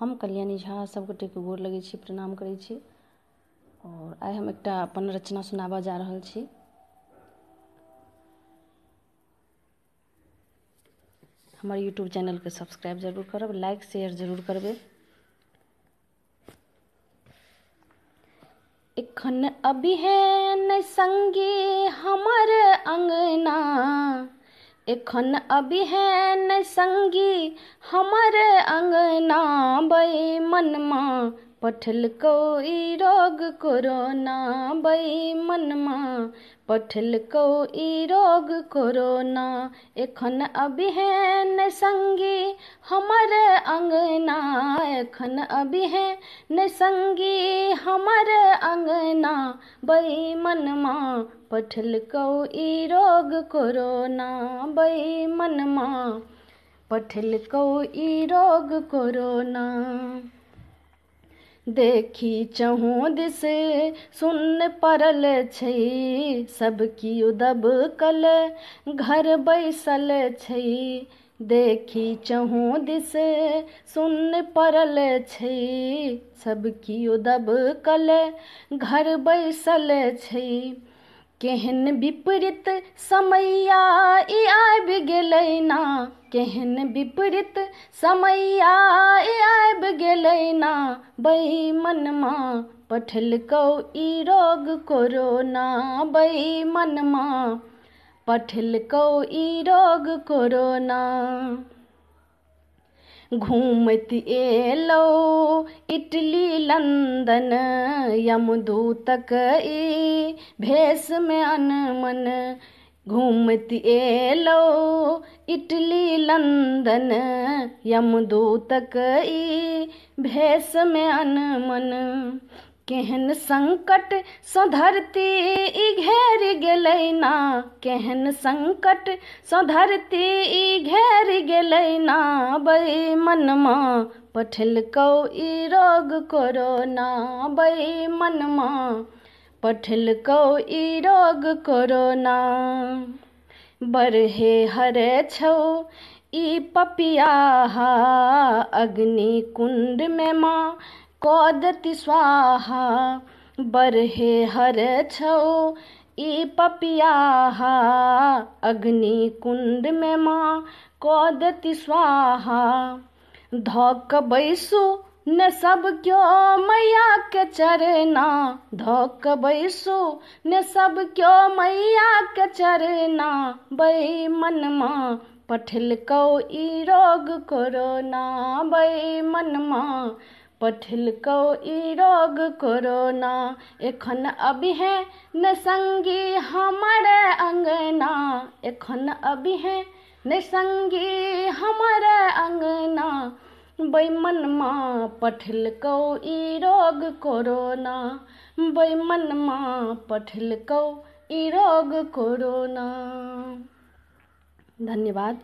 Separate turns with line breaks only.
हम कल्याणी झा सबगोटेके गोर लगै छी, प्रणाम करै छी। और आइ हम एकटा अपन रचना सुनाबऽ जा रहल छी। हमर यूट्यूब चैनलके सब्सक्राइब जरूर करब, लाइक शेयर जरूर करबै। एखन अभिहेन संगी हमर अंगना, एखन अभिहेन संगी हमर अंगना, बैमनमा पठलकौ ई रोग कोरोना, बैमनमा पठलकौ ई रोग कोरोना। एखन अभिहेन संगी हमर अंगना, एखन अभिहेन संगी हमर अंगना, बैमनमा पठलकौ ई रोग कोरोना, बैमनमा पठलकौ ई रोग कोरोना। देखी चहुँ दिस सुन्न पड़ल छै, सब कियो दबकल घर बैसल छै। देखी चहुँ दिस सुन्न पड़ल छै, सब कियो दबकल घर बैसल छै। केहन विपरीत समैया ई आबि गेलै ना, केहन विपरीत समैया ई आबि गेलै ना, बैमनमा पठलकौ ई रोग कोरोना, बैमनमा पठलकौ ई रोग कोरोना। घूमैत एलौ इटली लंदन, यमदूतक ई भेषमे अनमन। घूमैत एलौ इटली लंदन, यमदूतक ई भेषमे अनमन। केहन संकट सँ धरती ई घेर गेलै ना, केहन संकट सँ धरती ई घेर गेलै ना, बैमनमा पठलकौ ई रोग कोरोना, बैमनमा पठलकौ ई रोग कोरोना। बरहे हरे छौ ई पपियाहा, अग्नि कुंड में माँ कऽ देती स्वाहा। बरहे हर छौ ई पपियाहा, अग्नि कुंड में माँ कऽ देती स्वाहा। धऽ कऽ बैसू ने सब क्यो मैया के चरना, धऽ कऽ बैसू ने सब क्यो मैया के चरना, बैमनमा पठलकौ ई रोग कोरोना, बैमनमा पठलकौ ई रोग कोरोना। एखन अभिहेन संगी हमर अंगना, एखन अभिहेन संगी हमर अंगना, बैमनमा पठलकौ ई रोग कोरोना, बैमनमा पठलकौ ई रोग कोरोना। धन्यवाद।